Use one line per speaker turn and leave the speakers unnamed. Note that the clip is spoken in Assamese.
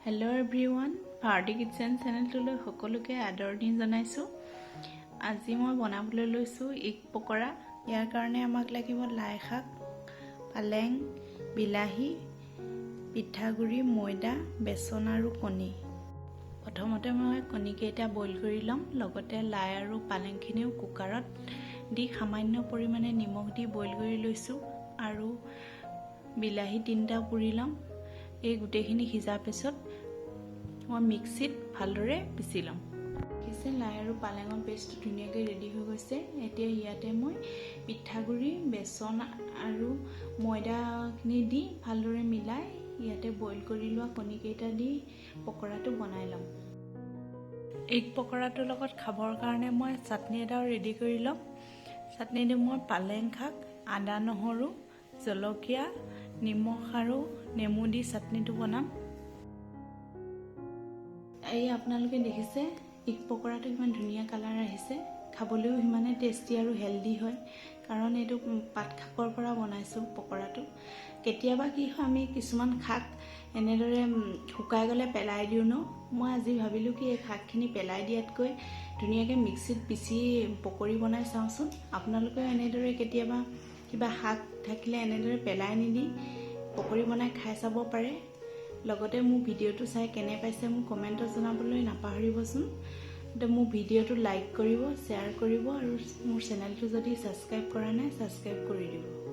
হেল্ল' এভৰিৱান, ভাৰতী কিটচেন চেনেলটোলৈ সকলোকে আদৰণি জনাইছোঁ। আজি মই বনাবলৈ লৈছোঁ এগ পকৰা। ইয়াৰ কাৰণে আমাক লাগিব লাই শাক, পালেং, বিলাহী, পিঠাগুড়ি, ময়দা, বেচন আৰু কণী। প্ৰথমতে মই কণীকেইটা বইল কৰি ল'ম। লগতে লাই আৰু পালেংখিনিও কুকাৰত দি সামান্য পৰিমাণে নিমখ দি বইল কৰি লৈছোঁ আৰু বিলাহী তিনিটা পুৰি ল'ম। এই গোটেইখিনি সিজাৰ পিছত মই মিক্সিত ভালদৰে পিচি ল'ম। দেখিছে, লাই আৰু পালেঙৰ পেষ্টটো ধুনীয়াকৈ ৰেডি হৈ গৈছে। এতিয়া ইয়াতে মই পিঠাগুড়ি, বেচন আৰু ময়দাখিনি দি ভালদৰে মিলাই ইয়াতে বইল কৰি লোৱা কণীকেইটা দি পকৰাটো বনাই ল'ম। এগ পকৰাটোৰ লগত খাবৰ কাৰণে মই চাটনি এটাও ৰেডি কৰি ল'ম। চাটনিটো মই পালেং শাক, আদা, নহৰু, জলকীয়া, নিমখ আৰু নেমু দি চাটনিটো বনাম। এই আপোনালোকে দেখিছে, এগ পকৰাটো কিমান ধুনীয়া কালাৰ আহিছে। খাবলৈও সিমানে টেষ্টি আৰু হেল্ডি হয়, কাৰণ এইটো পাত শাকৰ পৰা বনাইছোঁ পকৰাটো। কেতিয়াবা কি হয়, আমি কিছুমান শাক এনেদৰে শুকাই গ'লে পেলাই দিওঁ ন? মই আজি ভাবিলোঁ কি, এই শাকখিনি পেলাই দিয়াতকৈ ধুনীয়াকৈ মিক্সিত পিচি পকৰি বনাই চাওঁচোন। আপোনালোকেও এনেদৰে কেতিয়াবা কিবা শাক থাকিলে এনেদৰে পেলাই নিদি পকৰি বনাই খাই চাব পাৰে। লগতে মোৰ ভিডিঅ'টো চাই কেনে পাইছে মোক কমেণ্টত জনাবলৈ নাপাহৰিবচোন। মোৰ ভিডিঅ'টো লাইক কৰিব, শ্বেয়াৰ কৰিব আৰু মোৰ চেনেলটো যদি ছাবস্ক্ৰাইব কৰা নাই, ছাবস্ক্ৰাইব কৰি দিব।